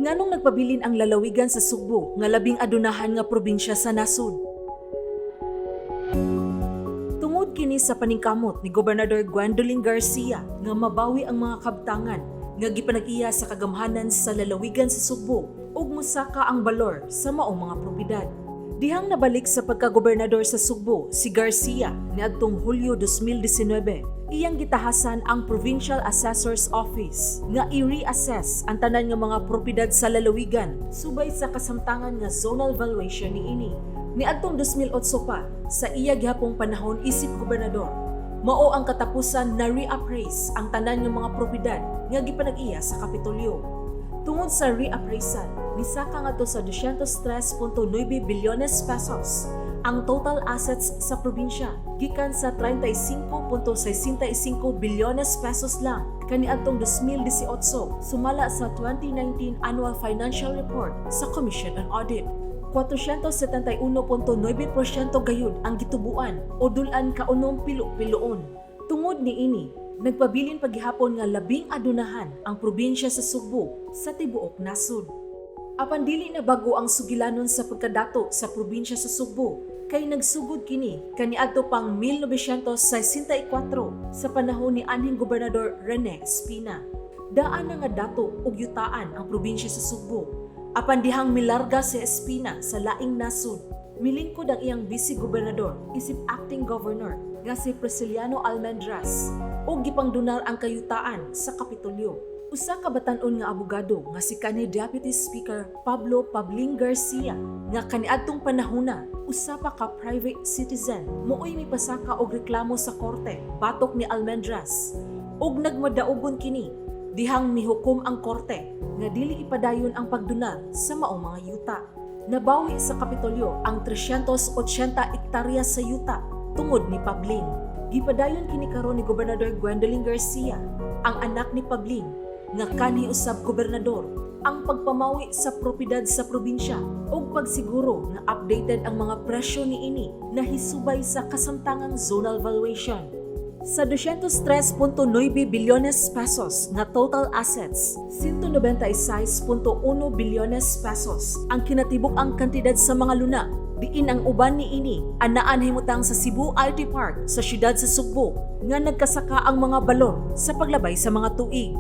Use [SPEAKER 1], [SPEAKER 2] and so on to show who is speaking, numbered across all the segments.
[SPEAKER 1] Nganong nagpabilin ang lalawigan sa Sugbo nga labing adunahan nga probinsya sa nasod? Tungod kini sa paningkamot ni Gobernador Gwendolyn Garcia nga mabawi ang mga kabtangan nga gipanag-iya sa kagamhanan sa lalawigan sa Sugbo ug mosaka ang balor sa maong mga propiedad. Dihang nabalik sa pagkagobernador sa Sugbo si Garcia niadtong Hulyo 2019, iyang gitahasan ang Provincial Assessor's Office nga i-reassess ang tanan nga mga propiedad sa lalawigan subay sa kasamtangan nga zonal valuation niini. Niadtong 2008 pa, sa iya gihapong panahon isip gobernador, mao ang katapusan na reappraise ang tanan nga mga propiedad nga gipanag-iya sa Kapitolyo. Tungod sa reappraisal, nisaka ngadto sa 203.9 bilyones pesos ang total assets sa probinsya gikan sa 35.65 bilyones pesos lang kaniadtong 2018, sumala sa 2019 Annual Financial Report sa Commission on Audit. 471.9% gayud ang gitubuan o dul-an kaunom pilo-piloon. Tungod niini, nagpabilin paghihapon nga labing adunahan ang probinsya sa Sugbo sa tibuok nasod. Apan dili na bago ang sugilanon sa pagkadato sa probinsya sa Sugbo kay nagsugod kini kaniadto pang 1964 sa panahon ni anhing Gobernador Rene Espina. Daan na nga dato og yutaan ang probinsya sa Sugbo. Apan dihang milarga si Espina sa laing nasod, milingkod ang iyang vice gobernador isip acting governor nga si Prisciliano Almendras ug gipangdonar ang kayutaan sa Kapitolyo. Usa ka batan-on nga abogado nga si kanhi Deputy Speaker Pablo Pabling Garcia nga kaniadtong panahona usa pa ka private citizen, mooy mipasaka og reklamo sa korte batok ni Almendras ug nagmadaugon kini dihang mihukom ang korte nga dili ipadayon ang pagdonar sa maong mga yuta. Nabawi sa Kapitolyo ang 380 ektarya sa yuta tungod ni Pabling. Gipadayon kini karon ni Gobernador Gwendolyn Garcia, ang anak ni Pabling nga kanhi usab gobernador, ang pagpamawi sa propiedad sa probinsya ug pagsiguro nga updated ang mga presyo niini na hisubay sa kasamtangang zonal valuation. Sa 203.9 bilyones pesos nga total assets, 196.1 bilyones pesos ang kinatibuk-ang kantidad sa mga luna diin ang uban niini anaa nahimutang sa Cebu IT Park sa siyudad sa Sugbo nga nagkasaka ang mga balor sa paglabay sa mga tuig.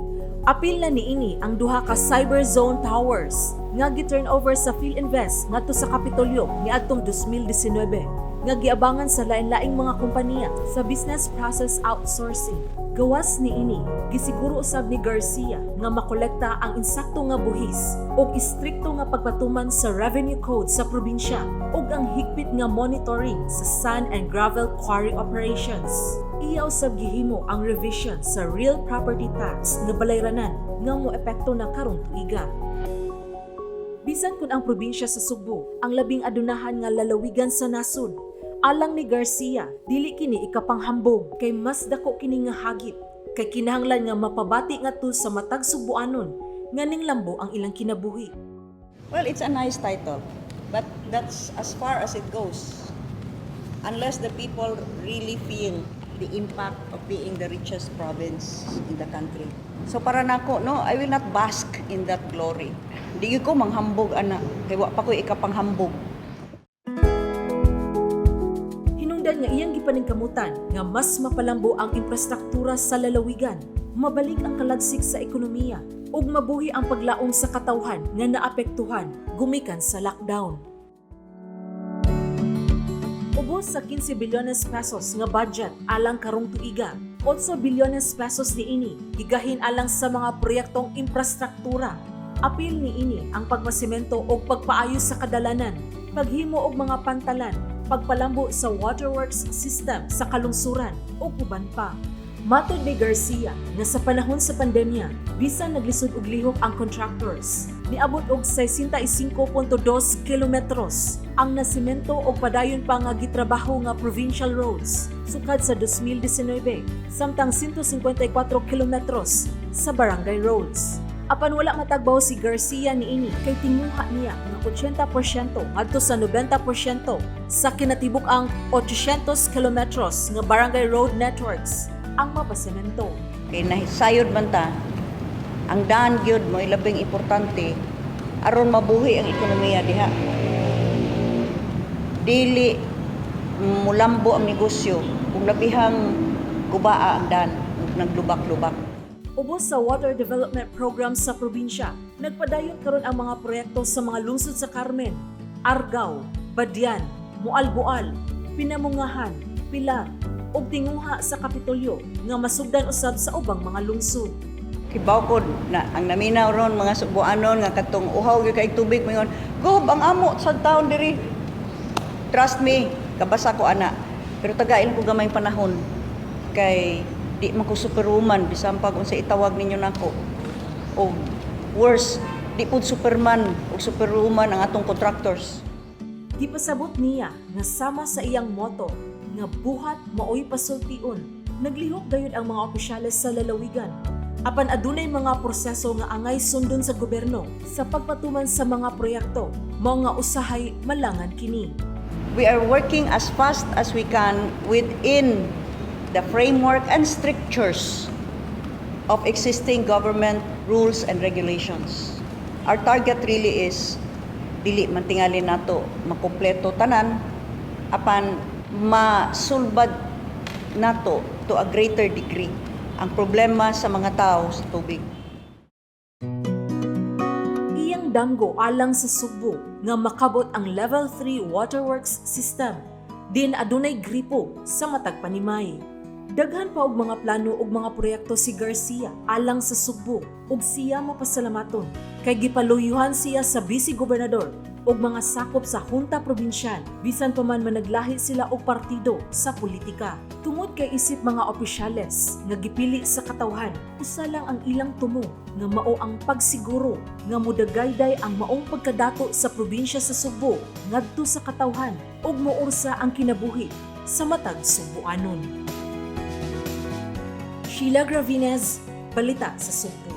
[SPEAKER 1] Apil na niini ang duha ka Cyber Zone Towers nga gi-turn over sa Filinvest ngadto sa Kapitolyo niadtong 2019 nga giabangan sa lain-laing mga kompanya sa business process outsourcing. Gawas niini, gisiguro usab ni Garcia nga makolekta ang insakto nga buhis ug istrikto nga pagpatuman sa revenue code sa probinsya ug ang higpit nga monitoring sa sand and gravel quarry operations. Iya usab gihimo ang revision sa real property tax nga balayranan nga mo epekto na karong tuiga. Bisan kung ang probinsya sa Sugbo ang labing adunahan nga lalawigan sa nasod, alang ni Garcia, dili kini ikapanghambog kay mas dako kini nga hagit kay kinahanglan nga mapabati ngadto sa matag Sugboanon nga ninglambo ang ilang kinabuhi.
[SPEAKER 2] Well, it's a nice title, but that's as far as it goes. Unless the people really feel the impact of being the richest province in the country. So para nako, no, I will not bask in that glory. Di ko manghambog ana, kay wa pa ko ikapanghambog.
[SPEAKER 1] Hinungdan nga iyang gipaningkamutan nga mas mapalambo ang imprastruktura sa lalawigan, mabalik ang kalagsik sa ekonomiya ug mabuhi ang paglaom sa katawhan nga naapektuhan gumikan sa lockdown. Ubos sa 15 bilyones pesos nga budget alang karong tuiga, 8 bilyones pesos niini gigahin alang sa mga proyektong imprastruktura. Apil niini ang pagpasemento ug pagpaayos sa kadalanan, paghimo og mga pantalan, pagpalambo sa waterworks system sa kalungsuran ug uban pa. Matod ni Garcia nga sa panahon sa pandemya, bisan naglisod og lihok ang contractors, niabot og 65.2 kilometros ang nasimento og padayon pa nga gitrabaho nga provincial roads sukad sa 2019, samtang 154 kilometros sa barangay roads. Apan wala matagbaw si Garcia niini kay tinguha niya nga 80% ngadto sa 90% sa kinatibuk-ang 800 kilometros nga barangay road networks ang mapasemento.
[SPEAKER 2] Kay nasayod man ta, ang daan gyud mo labing importante. Aron mabuhi ang ekonomiya diha. Dili mulambo ang negosyo kung labihang gubaa ang daan, naglubak-lubak.
[SPEAKER 1] Ubos sa Water Development Program sa probinsya, nagpadayon karon ang mga proyekto sa mga lungsod sa Carmen, Argao, Badian, Moalboal, Pinamungahan, Pilar, ug tinguha sa Kapitolyo nga masugdan usab sa ubang mga lungsod.
[SPEAKER 2] Kibaw ko na ang naminaw ron mga Sugbuanon nga katong uhaw gyud kay tubig, moingon, "Gob, ang amo sa taon diri." Trust me, kabasa ko ana. Pero tagain ko gamay panahon kay di man ko superwoman, bisan pag unsa itawag ninyo nako. O worse, di pud superman o superwoman ang atong contractors.
[SPEAKER 1] Gipasabot niya nga sama sa iyang motto nga "Buhat maoy pasultion," naglihok gayud ang mga opisyales sa lalawigan. Apan adunay mga proseso nga angay sundon sa gobyerno sa pagpatuman sa mga proyekto, mao nga usahay malangan kini.
[SPEAKER 2] We are working as fast as we can within the framework and strictures of existing government rules and regulations. Our target really is dili man tingali nato makumpleto tanan, apan masulbad nato to a greater degree ang problema sa mga tao sa tubig.
[SPEAKER 1] Iyang damgo alang sa Sugbo nga makabot ang Level 3 waterworks system din adunay gripo sa matag panimay. Daghan pa og mga plano ug mga proyekto si Garcia alang sa Sugbo ug siya mapasalamaton kay gipaluyuhan siya sa vice gobernador ug mga sakop sa junta probinsyal, bisan pa man managlahi sila og partido sa politika. Tungod kay isip mga opisyales nga gipili sa katawhan, usa lang ang ilang tumo nga mao ang pagsiguro nga mudagayday ang maong pagkadato sa probinsya sa Sugbo ngadto sa katawhan ug moursa ang kinabuhi sa matag Sugboanon. Sheila Gravines, Balita sa Sugbo.